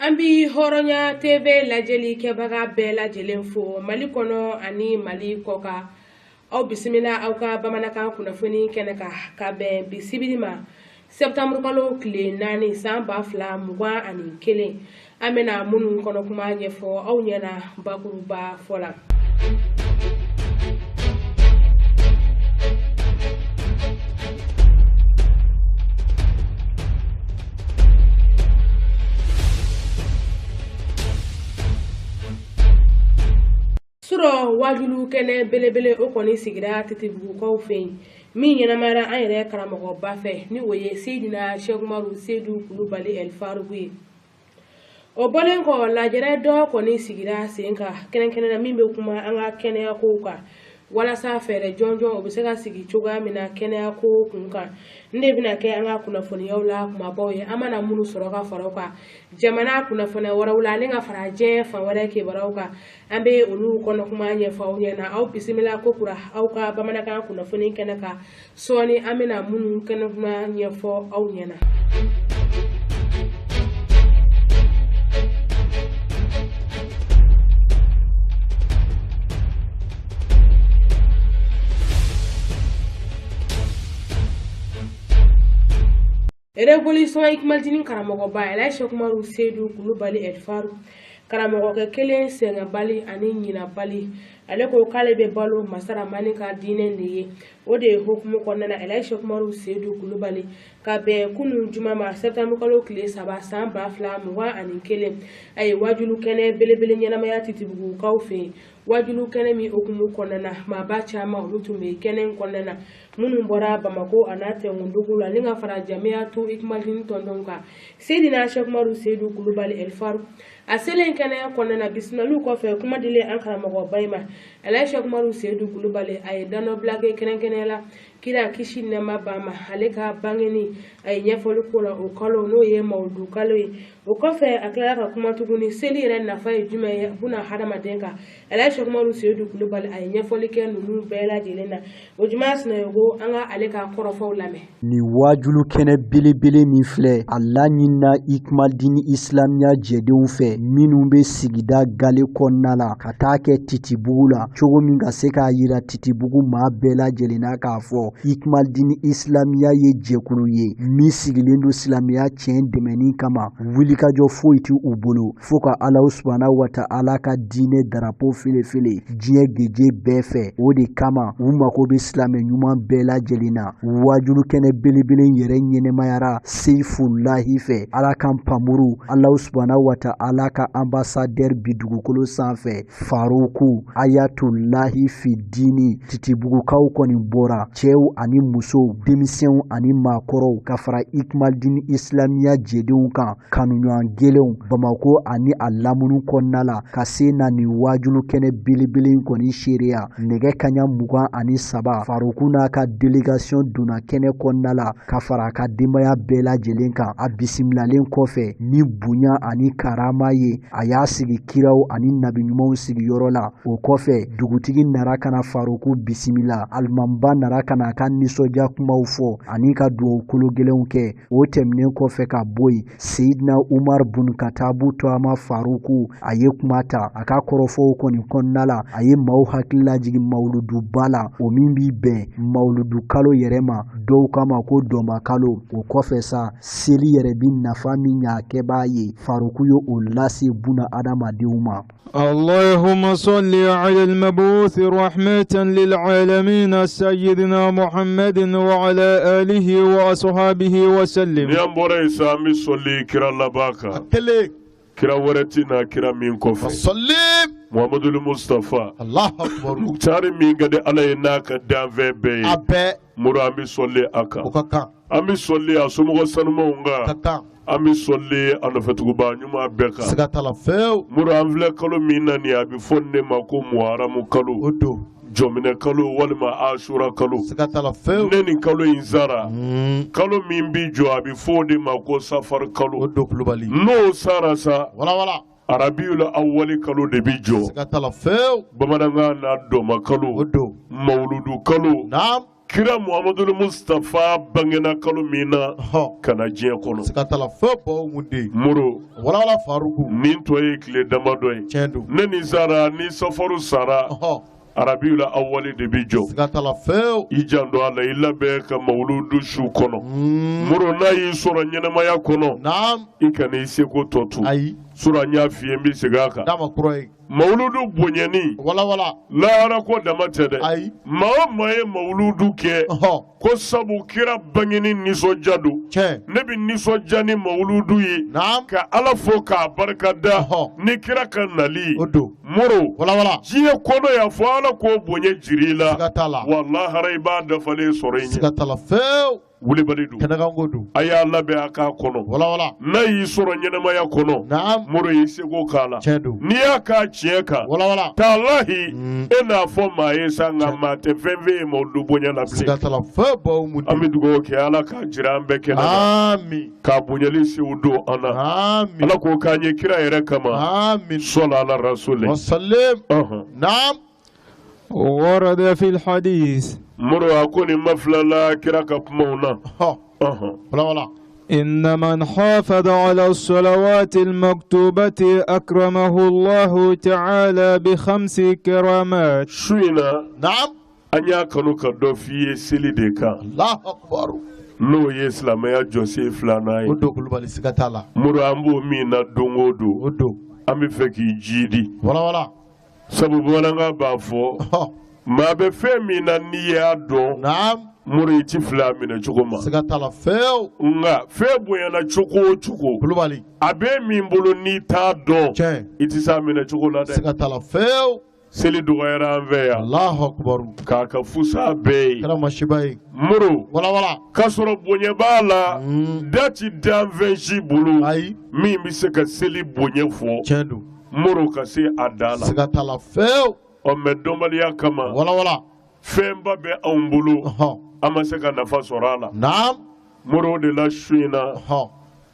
An bi Hɔrɔnya TV lajɛli kɛbaga bɛɛ lajɛlen fo Mali kɔnɔ ani Mali kɔkan. Aw bisimila aw ka bamanankan kunnafoni kɛnɛ kan ka bɛn bi sibiri ma septembre kalo tile 4 san 2021. An bɛna minnu kɔnɔ kuma ɲɛfɔ aw ɲɛna bakuruba fɔ la. Surɔ wajulu kɛnɛ belebele o kɔni sigira Titibugukaw fɛ yen min ɲɛnamayara an yɛrɛ karamɔgɔba fɛ ni o ye Seyidina Sɛkumaru Seyidu Kulubali El Faruku ye. O bɔlen kɔ lajɛrɛ dɔ kɔni sigira sen kan kɛrɛnkɛrɛnnenya min bɛ kuma an ka kɛnɛya kow kan walasa fɛɛrɛ jɔnjɔn o bɛ se ka sigi cogoya min na kɛnɛya ko kun kan. Nin de bɛna kɛ an ka kunnafoniyaw la kumabaw ye an mana minnu sɔrɔ ka fara o kan jamana kunnafoniya wɛrɛw la ani ka fara diɲɛ fan wɛrɛ kibaruyaw kan an bɛ olu kɔnɔ kuma ɲɛfɔ aw ɲɛna. Aw bisimila ko kura aw ka bamanankan kunnafoni kɛnɛ kan sɔɔni an bɛna minnu kɛnɛ kuma ɲɛfɔ aw ɲɛna. Révolution Ikimalidini karamɔgɔba Elhaji Sɛkumaru Seyidu Kulubali El Faru karamɔgɔkɛ kelen sɛgɛnbali ani ɲinabali ale ko k'ale bɛ balo masaramani ka diinɛ de ye. O de ye hukumu kɔnɔna na Elhaji Sɛkumaru Seyidu Kulubali ka bɛn kunun juma ma septembre kalo tile 3 san 2021 a ye wajulu kɛnɛ belebele ɲɛnamaya Titibugukaw fɛ yen. Wajulu kɛnɛ min hukumu kɔnɔna na maaba caman olu tun bɛ kɛnɛ in kɔnɔna na minnu bɔra Bamakɔ a n'a tɛnkundugu la ni ka fara Jamiyatu Ikimalidini tɔntɔnw kan. Seyidina Sɛkumaru Seyidu Kulubali El Faru a selen kɛnɛ kɔnɔna na bisimilaliw kɔfɛ kuma dilen an karamɔgɔba in ma Elhaji Sɛkumaru Seyidu Kulubali a ye danɔbila kɛ kɛrɛnkɛrɛnnenya la kira kisi nɛɛma b'a ma ale ka bangeni a ye ɲɛfɔli k'o la o kalo n'o ye mawuludu kalo ye. O kɔfɛ a tilala ka kuma tuguni seli yɛrɛ nafa ye jumɛn ye buna hadamaden kan. Elhaji Sɛkumaru Seyidu Kulubali a ye ɲɛfɔli kɛ ninnu bɛɛ lajɛlen na. O juma Sinayogo an ka ale ka kɔrɔfɔw lamɛn. Nin waajulu kɛnɛ belebele min filɛ a laɲinina Ikimalidini Isilamiya jɛdenw fɛ minnu bɛ sigida gale kɔnɔna la ka taa kɛ Titibugu la cogo min ka se k'a yira Titibugu maa bɛɛ lajɛlen na k'a fɔ Ikimalidini Isilamiya ye jɛkulu ye min sigilen don silamɛya tiɲɛ dɛmɛni kama. Wulikajɔ foyi tɛ u bolo fo ka Alahu subahana wa taala ka diinɛ darapo felefele diɲɛ geje bɛɛ fɛ. O de kama u mako bɛ silamɛ ɲuman bɛɛ lajɛlen na. Waajulu kɛnɛ belebele yɛrɛ ɲɛnɛmayara Seyifulahi fɛ, Ala kan pamuru Alahu subahana wa taala ka ambassadeur bi dugukolo sanfɛ Faruku Ayatulahi fi dini. Titibugukaw kɔni bɔra, cɛw ani musow, denmisɛnw ani maakɔrɔw, ka fara Ikimalidini Isilamiya jɛdenw kan kanuɲɔgɔn gelenw Bamakɔ ani a lamunu kɔnɔna la ka se na nin waajulu kɛnɛ belebele in kɔni seereya. Nɛgɛ kaɲa 23 Faruku n'a ka délégation donna kɛnɛ kɔnɔna la ka fara a ka denbaya bɛɛ lajɛlen kan. A bisimilalen kɔfɛ ni bonya ani karama ye, a y'a sigi kiraw ani nabi ɲumanw sigiyɔrɔ la. O kɔfɛ dugutigi nara ka na Faruku bisimila. Alimamiba nara ka na a ka nisɔndiya kumaw fɔ ani ka dugawu kolo gɛlɛnw kɛ. O tɛmɛnen kɔfɛ ka bɔ yen, Seyidina Umar bun Katabu tɔgɔma Faruku a ye kuma ta. A ka kɔrɔfɔw kɔni kɔnɔna la, a ye maaw hakili lajigin mawuluduba la, o min bi bɛn mawuludu kalo yɛrɛ ma, dɔw k'a ma ko dɔnba kalo. O kɔfɛ sa, seli yɛrɛ bi nafa min ɲa a kɛbaa ye, Faruku ye o lase buna adamadenw ma. اللهم صل على المبعوث رحمة للعالمين سيدنا محمد وعلى آله وأصحابه وسلم. Ni an bɔra yen sa, an bɛ sɔli kira laban kan. Kelen. Kira wɛrɛ tɛ na kira min kɔfɛ. Sɔli. Muhamadul Mustafa. Allahu akbar. Mukutari min ka di Ala ye n'a ka danfɛn bɛɛ ye. A bɛɛ. Muru an bɛ sɔli a kan. O ka kan. An bɛ sɔli a somɔgɔ sanumanw kan. Ka kan. An bɛ sɔli a nɔfɛtuguba ɲuman bɛɛ kan. Siga t'a la fewu. Muru an filɛ kalo min na nin ye, a bɛ fɔ nin de ma ko muharamu kalo. O don. Jɔminɛ kalo walima asura kalo. Siga t'a la fewu. Ne nin kalo in sara. Kalo min bi jɔ, a bɛ fɔ o de ma ko safari kalo. O don Kulubali. N'o sara sa. Wala wala. Arabiyul awali kalo de bi jɔ. Siga t'a la fewu. Bamanankan na dɔma kalo. O don. Mawuludu kalo. Naam. Kira Muhamadul Mustafa bangena kalo min na ka na diɲɛ kɔnɔ. Siga t'a la fɛn baw mun de. Moro. Walawala Faruku. Nin tɔ ye tile damadɔ ye. Tiɲɛ don. Ne ni sara ni safaru sara. Arabiula awali de bi jɔ. Siga t'a la fewu. I janto a la, i labɛn ka mawuludu su kɔnɔ. Moro, n'a y'i sɔrɔ ɲɛnamaya kɔnɔ. Naam. I kana i seko tɔ to. Ayi. Sura n y'a f'i ye, n bɛ segin a kan. D'a ma kura ye. Mawuludu bonyani. Walawala. Lahara ko dama tɛ dɛ. Ayi. Maa o maa ye mawuludu kɛ. Ko sabu kira bangeni nisɔndiya don. Tiɲɛ. Ne bɛ nisɔndiya ni mawuludu ye. Naam. Ka Ala fo k'a barika da. Ni kira ka nali ye. O don. Moro. Walawala. Diɲɛ kɔnɔ yan fo Ala k'o bonya jira i la. Siga t'a la. Wa lahara i b'a dafalen sɔrɔ i ɲɛ. Siga t'a la fewu. Wulibali don. Kɛnɛkanko don. A y'a labɛn a k'a kɔnɔ. Walawala. N'a y'i sɔrɔ ɲɛnamaya kɔnɔ. Naam. Moro, y'i seko k'a la. Tiɲɛ don. N'i y'a k'a tiɲɛ kan. Walawala. Talahi e n'a fɔ maa ye sa, nka maa tɛ fɛn fɛn ye mawuludu bonya la bilen. Siga t'a la fɛn baw mun An bɛ dugawu kɛ Ala k'a jira an bɛɛ kɛnɛ kan. Amin. K'a bonyali sew don an na. Amin. Ala k'o k'an ye kira yɛrɛ kama. Amin. Sɔla ala rasuli. Wasalim. Naam. ورد في الحديث. Moro, a ko nin ma filala kira ka kumaw na. Walawala. إن من حافظ على الصلوات المكتوبة أكرمه الله تعالى بخمس كرامات. Su in na. Naam. An y'a kanu ka dɔ f'i ye seli de kan. Allahu akbar. N'o ye silamɛya jɔsen filanan ye. O don Kulubali, siga t'a la. Moro, an b'o min na don o don. O don. An bɛ fɛ k'i jiidi. Walawala. Sabu bamanankan b'a fɔ. Maa bɛ fɛn min na n'i y'a dɔn. Naam. Moro, i ti fili a minɛ cogo ma. Siga t'a la fewu. Nka fɛn bonyana cogo o cogo. Kulubali. A bɛ min bolo n'i t'a dɔn. Tiɲɛ. I ti s'a minɛ cogo la dɛ. Siga t'a la fewu. Seli dɔgɔyara an fɛ yan. Allahu akbar. K'a ka fusa bɛɛ ye. Kɛra masiba ye. Moro. Walawala. K'a sɔrɔ bonya b'a la. Da ti danfɛn si bolo. Ayi. Min bɛ se ka seli bonya fɔ. Tiɲɛ don. Moro, ka se a dan la. Siga t'a la fewu. Ɔ mɛ dɔnbaliya kama. Walawala. Fɛnba bɛ anw bolo. An ma se ka nafa sɔrɔ a la. Naam. Moro, de la su in na.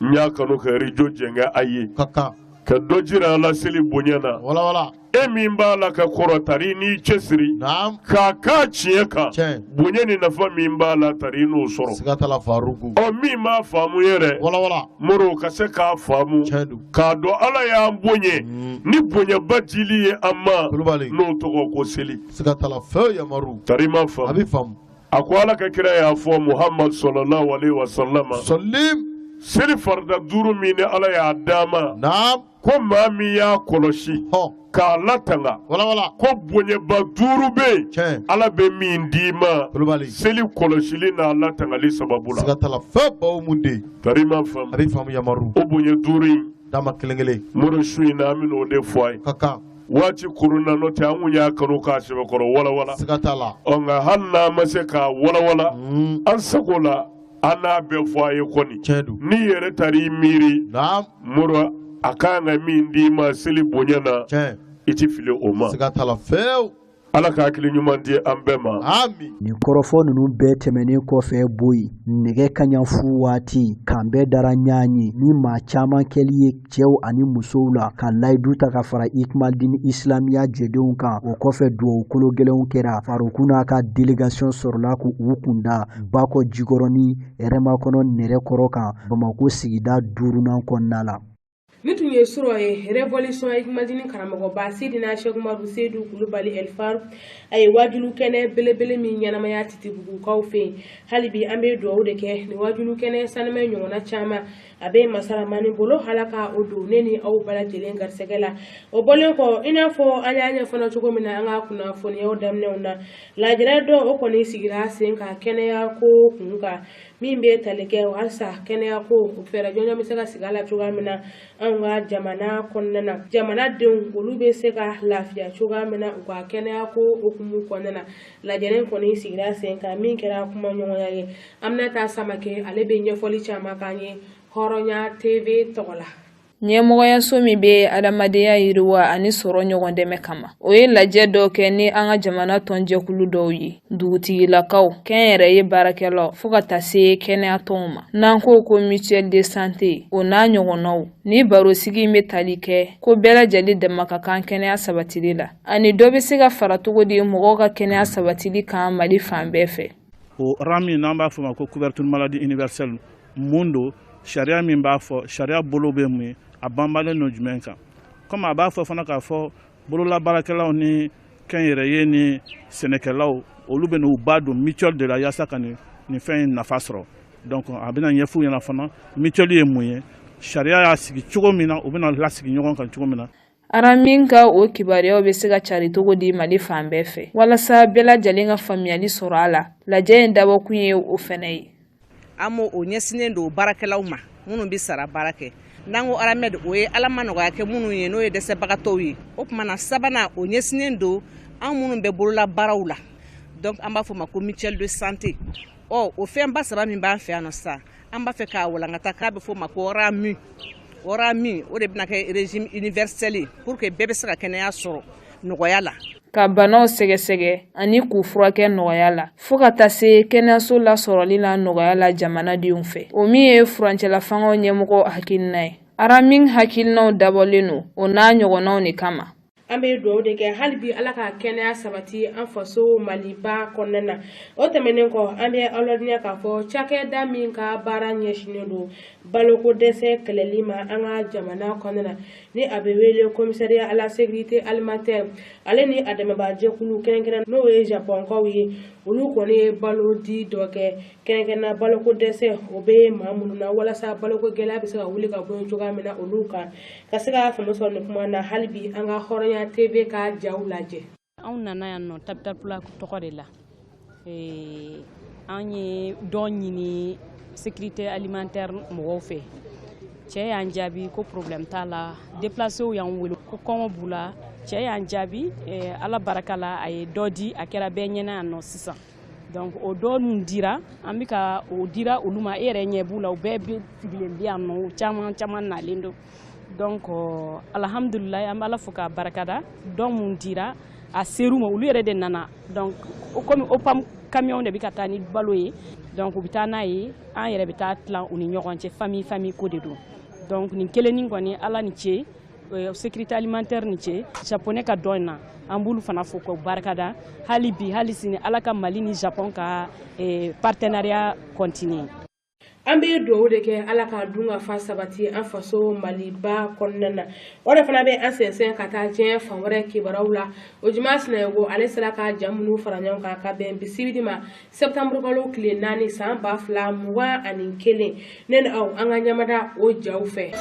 N y'a kanu ka rijo jɛngɛ a ye. Ka kan. Ka dɔ jira a la seli bonya na. Walawala. E min b'a la ka kɔrɔ, tari n'i cɛsiri. Naam. K'a k'a tiɲɛ kan. Tiɲɛ. Bonya ni nafa min b'a la, tari n'o sɔrɔ. Siga t'a la Faruku. Ɔ min m'a faamu yɛrɛ. Walawala. Moro, ka se k'a faamu. Tiɲɛ don. K'a dɔn Ala y'an bonya ni bonyaba dili ye an ma. Kulubali. N'o tɔgɔ ko seli. Siga t'a la fewu Yamaru. Tari ma faamu. A bɛ faamu. A ko Ala ka kira y'a fɔ Muhammad sallallahu alaihi wa sallam. Salim. Seli farida duuru min ni Ala y'a d'a ma. Naam. Ko maa min y'a kɔlɔsi. K'a latanga. Walawala. Ko bonyaba duuru bɛ yen. Tiɲɛ. Ala bɛ min d'i ma. Kulubali. Seli kɔlɔsili n'a latangali sababu la. Siga t'a la fɛn baw mun de. Tari ma faamu. A bɛ faamu Yamaru. O bonya duuru in. D'a ma kelen kelen. Moro, su in na an bɛ n'o de fɔ a ye. Ka kan. Waati kurun na, n'o tɛ an kun y'a kanu k'a sɛbɛkɔrɔ walawala. Siga t'a la. Ɔ nka hali n'an ma se k'a walawala. An sago la an n'a bɛɛ fɔ a ye kɔni. Tiɲɛ don. N'i yɛrɛ taar'i miiri. Naam. Moro, a kan ka min d'i ma seli bonya na. Tiɲɛ. I ti fili o ma. Siga t'a la fewu. Ala ka hakili ɲuman di an bɛɛ ma. Amin. Nin kɔrɔfɔ ninnu bɛɛ tɛmɛnen kɔfɛ, boyi nɛgɛ kaɲa fu waati kan bɛɛ dara ɲɔgɔn ye ni maa caman kɛli ye cɛw ani musow la ka layidu ta ka fara Ikmaldini Islamiya jɛdenw kan. O kɔfɛ, duwawu kolo gɛlɛnw kɛra. Faruku n'a ka délégation sɔrɔla k'u kunda Bakɔ Jikɔrɔni Hɛrɛmakɔnɔ nɛrɛkɔrɔ kan, Bamako sigida duurunan kɔnɔna la. Ni tun ye sɔrɔ ye révolution Ikmaldini karamɔgɔba Sidina Cheikh Umaru Seydou Kulubali El Faru, a ye wajulu kɛnɛ belebele min ɲɛnamaya Titibugukaw fɛ yen. Hali bi an bɛ dugawu de kɛ ni wajulu kɛnɛ sanuma ɲɔgɔnna caman a bɛ masaramani bolo, Ala ka o don ne ni aw bɛɛ lajɛlen garisɛgɛ la. O bɔlen kɔ, i n'a fɔ an y'a ɲɛfɔ cogo min na an ka kunnafoniyaw daminɛw na, lajɛrɛ dɔ o kɔni sigira sen kan kɛnɛya ko kun kan, min bɛ tali kɛ halisa kɛnɛya ko fɛɛrɛ jɔnjɔn bɛ se ka sigi a la cogoya min na anw ka jamana kɔnɔna na, jamanadenw olu bɛ se ka lafiya cogoya min na u ka kɛnɛya ko hukumu kɔnɔna na. Lajɛrɛ kɔni sigira sen kan min kɛra kumaɲɔgɔnya ye. Aminata Samakɛ, ale bɛ ɲɛfɔli caman k'an ye Hɔrɔnya TV tɔgɔ la. Ɲɛmɔgɔyaso min bɛ adamadenya yiriwa ani sɔrɔ ɲɔgɔn dɛmɛ kama, o ye lajɛ dɔw kɛ ni an ka jamana tɔnjɛkulu dɔw ye, dugutigilakaw, kɛnyɛrɛye baarakɛlaw, fo ka taa se kɛnɛyatɔnw ma, n'an ko ko mutuelle de santé, o n'a ɲɔgɔnnaw. Ni barosigi in bɛ tali kɛ ko bɛɛ lajɛlen dama ka kan kɛnɛya sabatili la, ani dɔ bɛ se ka fara cogo di mɔgɔw ka kɛnɛya sabatili kan Mali fan bɛɛ fɛ. O RAMU, n'an b'a fɔ ma ko couverture maladie universelle, mun don? Sariya min b'a fɔ, sariya bolo bɛ mun ye? A banbalen don jumɛn kan? Komi a b'a fɔ fana k'a fɔ bololabaarakɛlaw ni kɛnyɛrɛye ni sɛnɛkɛlaw, olu bɛ n'u ba don mutuelle de la yaasa ka nin fɛn in nafa sɔrɔ. Donc a bɛna ɲɛf'u ɲɛna fana mutuelle ye mun ye, sariya y'a sigi cogo min na, u bɛna lasigi ɲɔgɔn kan cogo min na. RAMU ka o kibaruyaw bɛ se ka cari cogo di Mali fan bɛɛ fɛ walasa bɛɛ lajɛlen ka faamuyali sɔrɔ a la? Lajɛ in dabɔkun ye o fɛnɛ ye. An b'o o ɲɛsinnen don baarakɛlaw ma minnu bɛ sara baara kɛ. N'an ko ARAMED, o ye Ala ma nɔgɔya kɛ minnu ye, n'o ye dɛsɛbagatɔw ye. O tuma na, sabanan, o ɲɛsinnen don an minnu bɛ bolola baaraw la, donc an b'a fɔ o ma ko mutuelle de santé. Ɔ, o fɛnba saba min b'an fɛ yan nɔ sisan, an b'a fɛ k'a walankata k'a bɛ fɔ o ma ko RAMU. O RAMU, o de bɛna kɛ régime universel ye pour que bɛɛ bɛ se ka kɛnɛya sɔrɔ nɔgɔya la. Ka banaw sɛgɛsɛgɛ ani k'u furakɛ nɔgɔya la, fɔɔ ka taa se kɛnɛyaso lasɔrɔli la nɔgɔya la jamanadenw fɛ, o min ye furancɛla fangaw ɲɛmɔgɔ hakilina ye. RAMU hakilinaw dabɔlen don o n'a ɲɔgɔnnaw de kama. An bɛ dugawu de kɛ hali bi, Ala ka kɛnɛya sabati an faso Maliba kɔnɔna na. O tɛmɛnen kɔ, an bɛ aw ladɔnniya k'a fɔ cakɛda min ka baara ɲɛsinnen don baloko dɛsɛ kɛlɛli ma an ka jamana kɔnɔna na, ni a bɛ wele commissariat à la sécurité alimentaire, ale ni a dɛmɛbaajɛkulu kɛrɛnkɛrɛn, n'o ye Japɔnkaw ye, olu kɔni ye balo di dɔ kɛ kɛrɛnkɛrɛnna baloko dɛsɛ o bɛ maa minnu na, walasa baloko gɛlɛya bɛ se ka wuli ka bɔ yen cogoya min na olu kan ka se ka faamu sɔrɔ nin kuma na. Hali bi, an ka Hɔrɔnya TV ka jaw lajɛ. Anw nana yan nɔ Tabital Pulaaku tɔgɔ de la. An ye dɔ ɲini sécurité alimentaire mɔgɔw fɛ. Cɛ y'an jaabi ko problème t'a la. Déplacéw y'an wele ko kɔngɔ b'u la. Cɛ y'an jaabi, Ala barika la, a ye dɔ di, a kɛra bɛɛ ɲɛna yan nɔ sisan. Donc o dɔ min dira, an bɛ ka o dira olu ma. E yɛrɛ ɲɛ b'u la, u bɛɛ bɛ sigilen bɛ yan nɔ, caman caman nalen don. Donc alhamdulilayi, an bɛ Ala fo k'a barikada. Dɔ mun dira, a ser'u ma, olu yɛrɛ de nana. Donc komi OPAM camion de bɛ ka taa ni balo ye, donc u bɛ taa n'a ye, an yɛrɛ bɛ taa tilan u ni ɲɔgɔn cɛ, famille famille ko de don. Donc nin kelennin kɔni, Ala ni ce, sécurité alimentaire ni ce, japonais ka dɔ in na, an b'olu fana fo k'u barikada. Hali bi, hali sini, Ala ka Mali ni Japon ka partenariat continuer. An bɛ dugawu de kɛ, Ala ka dun ka fa sabati an faso Maliba kɔnɔna na. O de fana bɛ an sɛnsɛn ka taa diɲɛ fan wɛrɛ kibaruyaw la. O Juma Sinayogo, ale sera ka ja minnu fara ɲɔgɔn kan ka bɛn bi sibiri ma, septembre kalo tile 4, san 2021. Ne ni aw, an ka ɲamada o jaw fɛ.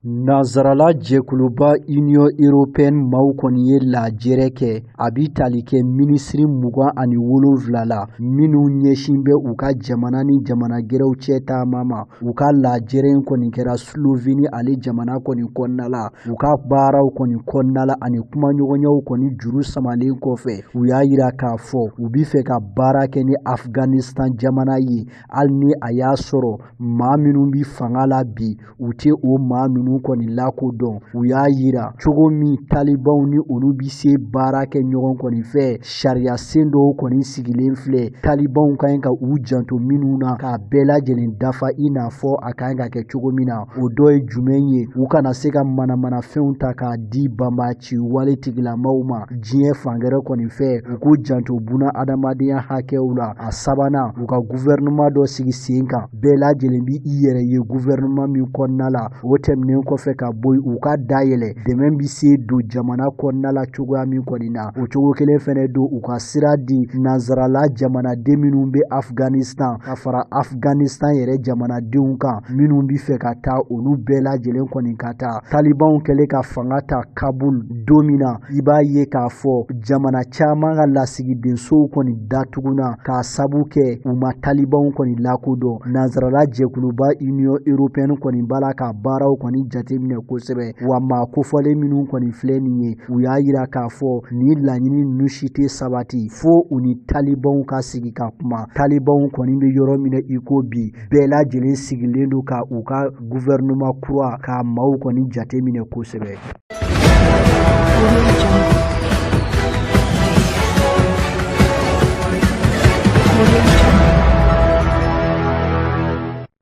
Nansarala jɛkuluba Union européenne maaw kɔni ye lajɛrɛ kɛ, a bi tali kɛ minisiri 27 la minnu ɲɛsin bɛ u ka jamana ni jamana gɛrɛw cɛ taama ma. U ka lajɛrɛ in kɔni kɛra Slovenie ale jamana kɔni kɔnɔna la. U ka baaraw kɔni kɔnɔna la ani kumaɲɔgɔnyaw kɔni juru samalen kɔfɛ, u y'a yira k'a fɔ u bi fɛ ka baara kɛ ni Afghanistan jamana ye, hali ni a y'a sɔrɔ maa minnu bi fanga la bi, u tɛ o maa ninnu kɔni lakodɔn. U y'a yira cogo min talibanw ni olu bi se baara kɛ ɲɔgɔn kɔni fɛ, sariya sen dɔw kɔni sigilen filɛ, talibanw ka ɲi ka u janto minnu na k'a bɛɛ lajɛlen dafa i n'a fɔ a ka ɲi ka kɛ cogo min na. O dɔ ye jumɛn ye? U kana se ka manamanafɛnw ta k'a di banbaci wale tigilamaw ma diɲɛ fangɛrɛ kɔni fɛ, u k'u janto buna adamadenya hakɛw la. A sabanan, u ka gouvernement dɔ sigi sen kan, bɛɛ lajɛlen bi i yɛrɛ ye gouvernement min kɔnɔna la. O tɛmɛnen kɔfɛ ka bɔ yen, u ka dayɛlɛ dɛmɛ bi se don jamana kɔnɔna la cogoya min kɔni na, o cogo kelen fɛnɛ don u ka sira di nansarala jamanaden minnu bɛ Afghanistan ka fara Afghanistan yɛrɛ jamanadenw kan minnu bi fɛ ka taa, olu bɛɛ lajɛlen kɔni ka taa. Talibanw kɛlen ka fanga ta Kabul don min na, i b'a ye k'a fɔ jamana caman ka lasigidensow kɔni datuguna k'a sabu kɛ u ma talibanw kɔni lakodɔn. Nansarala jɛkuluba Union européenne kɔni b'a la ka baaraw kɔni jateminɛ kosɛbɛ, wa maa kofɔlen minnu kɔni filɛ nin ye, u y'a yira k'a fɔ nin laɲini ninnu si tɛ sabati fo u ni talibanw ka sigi ka kuma. Talibanw kɔni bɛ yɔrɔ min na i ko bi, bɛɛ lajɛlen sigilen don ka u ka gouvernement kura ka maaw kɔni jateminɛ kosɛbɛ.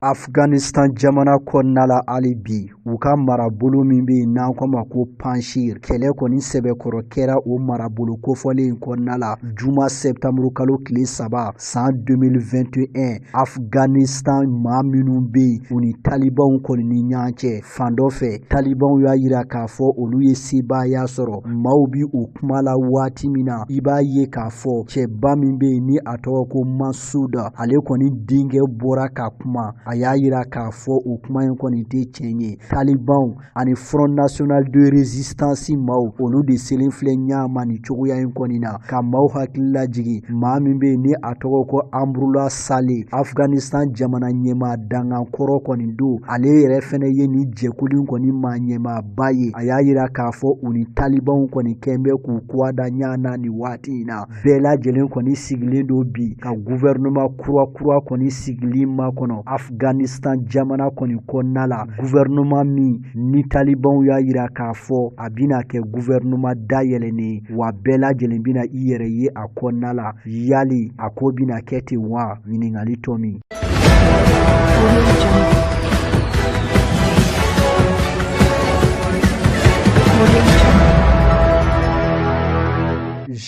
Afghanistan jamana kɔnɔna la hali bi, u ka marabolo min bɛ yen n'an ko ma ko Panjshir, kɛlɛ kɔni sɛbɛkɔrɔ kɛra o marabolo kofɔlen in kɔnɔna la juma sɛptanburu kalo tile 3 san 2021. Afghanistan maa minnu bɛ yen, u ni talibanw kɔni ni ɲɔgɔn cɛ, fan dɔ fɛ talibanw y'a yira k'a fɔ olu ye sebaaya sɔrɔ. Maaw bi o kuma la waati min na, i b'a ye k'a fɔ cɛba min bɛ yen ni a tɔgɔ ko Masuda, ale kɔni denkɛ bɔra ka kuma, a y'a yira k'a fɔ o kuma in kɔni tɛ tiɲɛ ye. Talibanw ani Front National de Résistance maaw, olu de selen filɛ ɲama nin cogoya in kɔni na ka maaw hakili lajigin. Maa min bɛ yen ni a tɔgɔ ko Amrullah Saleh, Afghanistan jamana ɲɛmaa dankan kɔrɔ kɔni don, ale yɛrɛ fɛnɛ ye nin jɛkulu in kɔni maa ɲɛmaaba ye. A y'a yira k'a fɔ u ni talibanw kɔni kɛn bɛ k'u kuwa da ɲɔgɔn na nin waati in na. Bɛɛ lajɛlen kɔni sigilen don bi ka gouvernement kura kura kɔni sigili makɔnɔ Afghanistan jamana kɔni kɔnɔna la, gouvernement min ni talibanw y'a yira k'a fɔ a bɛna kɛ gouvernement dayɛlɛnnen ye, wa bɛɛ lajɛlen bɛna i yɛrɛ ye a kɔnɔna la. Yali a ko bɛna kɛ ten wa? Ɲininkali tɔ min.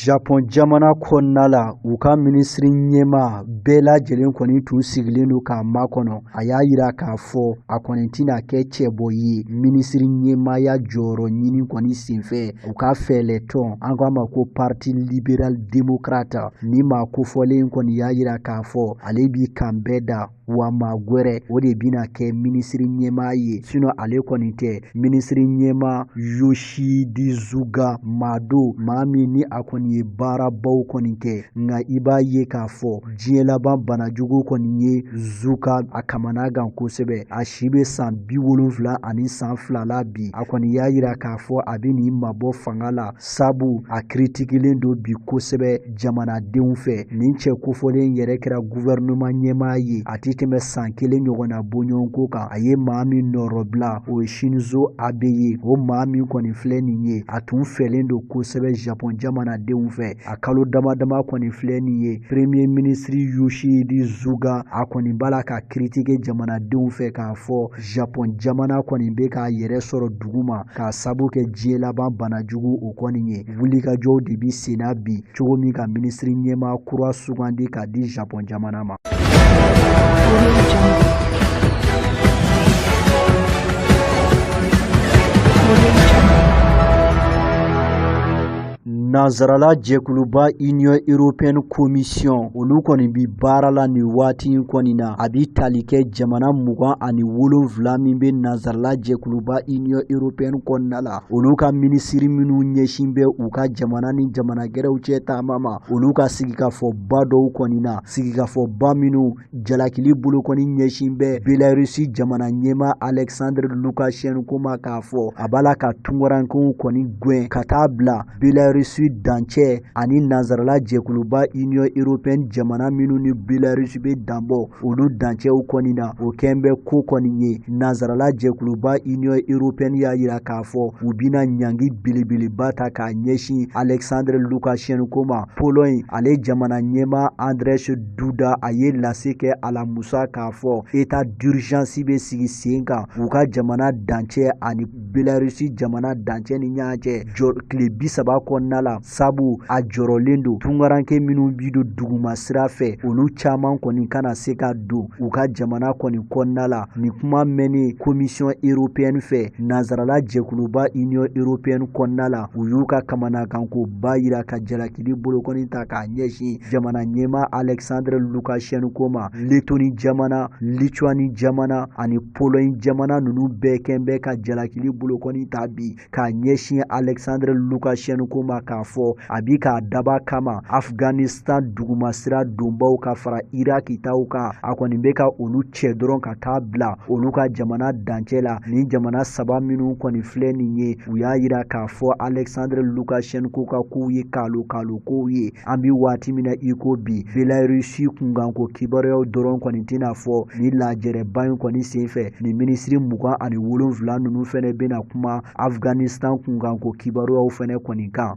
Japon jamana kɔnɔna la, u ka minisiri ɲɛmaa bɛɛ lajɛlen kɔni tun sigilen don k'a makɔnɔ. A y'a yira k'a fɔ a kɔni tɛna kɛ cɛbɔ ye minisiri ɲɛmaaya jɔyɔrɔ ɲini kɔni senfɛ u ka fɛɛlɛ tɔn, an k'a ma ko Parti Libéral Démocrate. Ni maa kofɔlen kɔni y'a yira k'a fɔ ale b'i kan bɛɛ da, wa maa gwɛrɛ o de bɛna kɛ minisiri ɲɛmaa ye, sinon ale kɔni tɛ. Minisiri ɲɛmaa Yoshihide Suga maa don, maa min ni a kɔni ye baarabaw kɔni kɛ, nka i b'a ye k'a fɔ diɲɛ laban banajugu kɔni ye Suga a kamana gan kosɛbɛ. A si bɛ san 72 san 2 la bi. A kɔni y'a yira k'a fɔ a bɛ n'i mabɔ fanga la, sabu a kiritigilen don bi kosɛbɛ jamanadenw fɛ. Nin cɛ kofɔlen yɛrɛ kɛra gouvernement ɲɛmaa ye a tɛ tɛmɛ san 1 ɲɔgɔnna bɔɲɔgɔnko kan. A ye maa min nɔrɔbila, o ye Shinzo Abe ye. O maa min kɔni filɛ nin ye, a tun fɛlen don kosɛbɛ Japon jamanadenw fɛ. A kalo dama dama kɔni filɛ nin ye, Premier ministre Yoshihide Suga a kɔni b'a la ka kiritike jamanadenw fɛ k'a fɔ Japon jamana kɔni bɛ k'a yɛrɛ sɔrɔ duguma k'a sabu kɛ diɲɛ laban banajugu o kɔni ye. Wulikajɔw de bi senna bi cogo min ka minisiri ɲɛmaa kura sugandi k'a di Japon jamana ma. Nansarala jɛkuluba Union Européenne Commission, olu kɔni bi baara la nin waati in kɔni na. A bi tali kɛ jamana 27 min bɛ nansarala jɛkuluba Union Européenne kɔnɔna la, olu ka minisiri minnu ɲɛsin bɛ u ka jamana ni jamana gɛrɛw cɛ taama ma, olu ka sigikafɔba dɔw kɔni na, sigikafɔba minnu jalakili bolokɔni ɲɛsin bɛ Belarusi jamana ɲɛmaa Alexandre Lukashenko ma, k'a fɔ a b'a la ka tunkarankew kɔni gɛn ka taa bila Belarusi dancɛ ani nansarala jɛkuluba Union Européenne jamana minnu ni Belarusi bɛ danbɔ olu dancɛw kɔni na. O kɛn bɛ ko kɔni ye nansarala jɛkuluba Union Européenne y'a yira k'a fɔ u bɛna ɲangi belebeleba ta k'a ɲɛsin Alexandre Lukashenko ma. Pologne ale jamana ɲɛmaa Andrzej Duda a ye lase kɛ alamusa k'a fɔ état d'urgence bɛ sigi sen kan u ka jamana dancɛ ani Belarusi jamana dancɛ ni ɲɔgɔn cɛ tile 30 kɔnɔna la, sabu a jɔrɔlen don tunkaranke minnu bi don duguma sira fɛ, olu caman kɔni kana se ka don u ka jamana kɔni kɔnɔna la. Nin kuma mɛnnen Commission européenne fɛ, nansarala jɛkuluba Union européenne kɔnɔna la, u y'u ka kamanagankoba yira ka jalakili bolokɔni ta k'a ɲɛsin jamana ɲɛmaa Alexandre Lukashenko ma. Letoni jamana, Lituani jamana ani Pologne jamana ninnu bɛɛ kɛn bɛ ka jalakili bolokɔni ta bi k'a ɲɛsin Alexandre Lukashenko ma, k'a fɔ a bi k'a daba kama Afghanistan dugumasira donbaw ka fara Iraki taw kan, a kɔni bɛ ka olu cɛ dɔrɔn ka taa bila olu ka jamana dancɛ la. Nin jamana saba minnu kɔni filɛ nin ye, u y'a yira k'a fɔ Alexandre Lukashenko ka kow ye kalo kalo kow ye. An bi waati min na i ko bi, Belarusi kunkanko kibaruyaw dɔrɔn kɔni tɛna fɔ ni lajɛrɛba in kɔni senfɛ. Nin minisiri 27 ninnu fɛnɛ bɛna kuma Afghanistan kunkanko kibaruyaw fɛnɛ kɔni kan.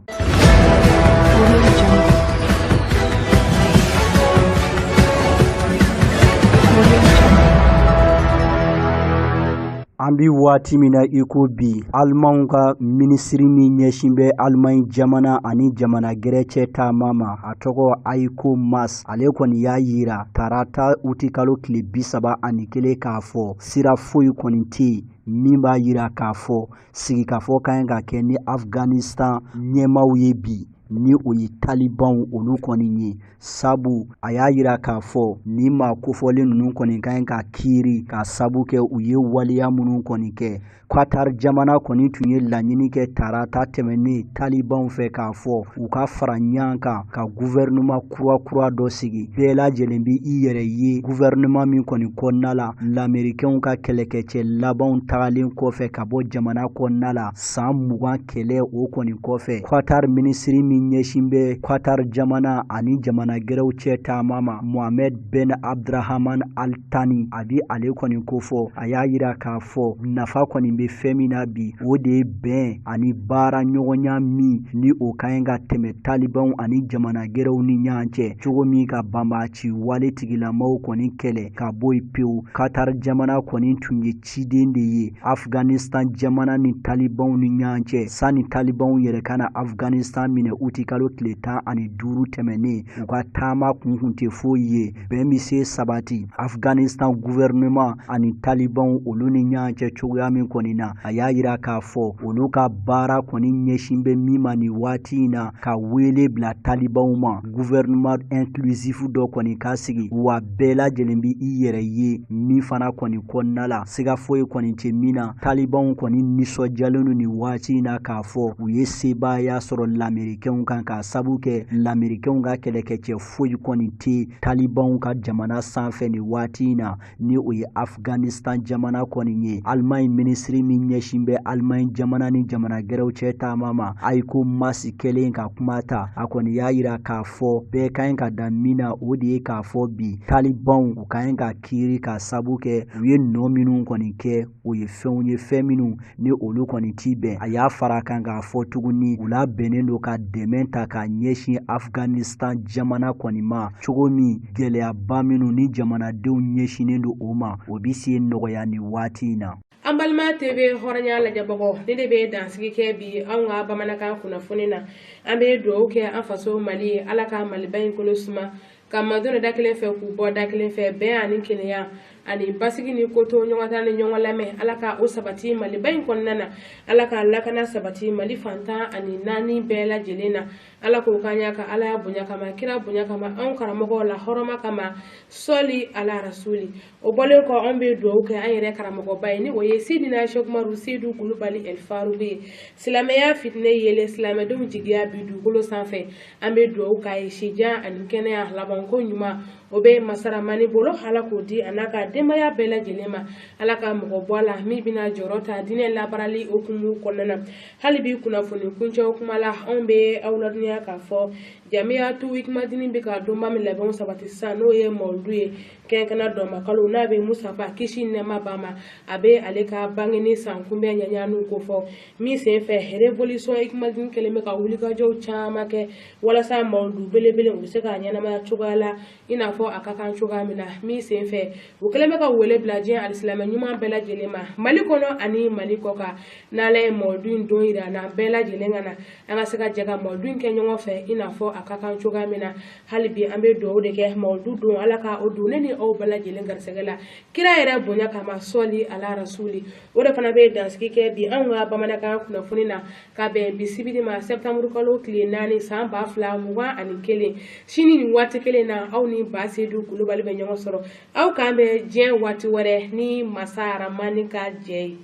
An bi waati min na i ko bi, Alimanw ka minisiri min ɲɛsin bɛ Alimaɲi jamana ani jamana gɛrɛ cɛ taama ma, a tɔgɔ Heiko Maas, ale kɔni y'a yira tarata utikalo tile 31 k'a fɔ sira foyi kɔni tɛ yen min b'a yira k'a fɔ sigikafɔ ka ɲi ka kɛ ni Afghanistan ɲɛmaaw ye bi, ni o ye talibanw olu kɔni ye, sabu a y'a yira k'a fɔ ni maa kofɔlen ninnu kɔni ka ɲi ka kiiri ka sabu kɛ u ye waleya minnu kɔni kɛ. Qatar jamana kɔni tun ye laɲini kɛ tarata tɛmɛnen talibanw fɛ k'a fɔ u ka fara ɲɔgɔn kan ka gouvernement kura kura dɔ sigi, bɛɛ lajɛlen bɛ i yɛrɛ ye gouvernement min kɔni kɔnɔna la. Lamerikɛnw ka kɛlɛkɛcɛ labanw tagalen kɔfɛ ka bɔ jamana kɔnɔna la san 20 kɛlɛ o kɔni kɔfɛ, Qatar minisiri min ɲɛsin bɛ Qatar jamana ani jamana gɛrɛw cɛ taama ma, Mohamed Ben Abdrahman Al Thani, a bi ale kɔni kofɔ. A y'a yira k'a fɔ nafa kɔni bɛ fɛn min na bi, o de ye bɛn ani baara ɲɔgɔnya min ni o ka ɲi ka tɛmɛ talibanw ani jamana gɛrɛw ni ɲɔgɔn cɛ, cogo min ka banbaanci wale tigilamaw kɔni kɛlɛ ka bɔ yen pewu. Qatar jamana kɔni tun ye ciden de ye Afghanistan jamana ni talibanw ni ɲɔgɔn cɛ sani talibanw yɛrɛ ka na Afghanistan minɛ utikalo tile 15 tɛmɛnen. U ka taama kun tɛ foyi ye bɛn bɛ se sabati Afghanistan gouvernement ani talibanw olu ni ɲɔgɔn cɛ cogoya min kɔni na. A y'a yira k'a fɔ olu ka baara kɔni ɲɛsin bɛ min ma nin waati in na, ka wele bila talibanw ma gouvernement inclusif dɔ kɔni ka sigi, wa bɛɛ lajɛlen bɛ i yɛrɛ ye min fana kɔni kɔnɔna la, siga foyi kɔni tɛ min na. Talibanw kɔni nisɔndiyalen don nin waati in na k'a fɔ u ye sebaaya sɔrɔ lamerikɛnw kan, k'a sabu kɛ lamerikɛnw ka kɛlɛkɛcɛ foyi kɔni tɛ talibanw ka jamana sanfɛ nin waati in na, ni o ye Afghanistan jamana kɔni ye. Alimaɲi minisiri min ɲɛsin bɛ Alimaɲi jamana ni jamana gɛrɛw cɛ taama ma, Heiko Maas kɛlen ka kuma ta, a kɔni y'a yira k'a fɔ bɛɛ ka ɲi ka da min na, o de ye k'a fɔ bi talibanw u ka ɲi ka kiiri ka sabu kɛ u ye nɔ minnu kɔni kɛ, o ye fɛnw ye fɛn minnu ni olu kɔni ti bɛn. A y'a fara kan k'a fɔ tuguni u labɛnnen don ka dɛmɛ ta k'a ɲɛsin Afghanistan jamana kɔni ma, cogo min gɛlɛyaba minnu ni jamanadenw ɲɛsinnen don o ma, o bɛ se nɔgɔya nin waati in na. An balima TV hɔrɔnya lajɛbagaw, ne de bɛ dansigi kɛ bi anw ka bamanankan kunnafoni na. An bɛ dugawu kɛ an faso Mali ye, Ala ka Maliba in kolo suma, ka madon da kelen fɛ k'u bɔ da kelen fɛ, bɛn ani kelenya ani basigi ni koto ɲɔgɔn ta ni ɲɔgɔn lamɛn, Ala ka o sabati Maliba in kɔnɔna na. Ala ka lakana sabati Mali fantan ani naani bɛɛ lajɛlen na. Ala k'o k'an ɲa ka Ala bonya kama, kira bonya kama, anw karamɔgɔw la hɔrɔma kama, sɔli ala rasuli. O bɔlen kɔ, anw bɛ dugawu kɛ an yɛrɛ karamɔgɔba ye, ni o ye Sidina Cheikh Umaru Seydou Kulubali El Faruku ye. Silamɛya fitinɛ yelen, silamɛdenw jigiya bi dugukolo sanfɛ, an bɛ dugawu k'a ye sijan ani kɛnɛya labanko ɲuman o bɛ masaramani bolo, Ala k'o di a n'a ka denbaya bɛɛ lajɛlen ma. Ala ka mɔgɔ bɔ a la min bɛna jɔyɔrɔ ta diinɛ labaarali hukumu kɔnɔna na. Hali bi kunnafoni kuncɛw kuma la, anw bɛ aw ladɔnniya k'a fɔ Jamiyatu Hikmadini bɛ ka donba min labɛnw sabati sisan, n'o ye mawuludu ye, kɛnkɛnɛ dɔnbakalo n'a bɛ Musafa kisi nɛɛma ba ma, a bɛ ale ka bangeni san kunbɛn ɲɛɲaniw kofɔ. Min senfɛ révolution Hikmadini kɛlen bɛ ka wulikajɔw caman kɛ walasa mawuludu belebele u bɛ se ka ɲɛnamaya cogoya la i n'a fɔ a ka kan cogoya min na. Min senfɛ u kɛlen bɛ ka wele bila diɲɛ alisilamɛ ɲuman bɛɛ lajɛlen ma, Mali kɔnɔ ani Mali kɔ kan. N'Ala ye mawuludu in don yira an na, bɛɛ lajɛlen ka na an ka se ka jɛ ka mawuludu in kɛ ɲɔgɔn fɛ i n'a fɔ a ka kan cogoya min na. Hali bi an bɛ dugawu de kɛ mawuludu don, Ala ka o don ne ni aw bɛɛ lajɛlen garisɛgɛ la, kira yɛrɛ bonya kama, sɔli ala rasuli. O de fana bɛ dansigi kɛ bi anw ka bamanankan kunnafoni na, ka bɛn bi sibiri ma, septembre kalo tile 4 san 2021. Sini nin waati kelen na, aw ni Ba Seydou Kulubali bɛ ɲɔgɔn sɔrɔ. Aw k'an bɛn diɲɛ waati wɛrɛ ni masa Aramani ka jɛ ye.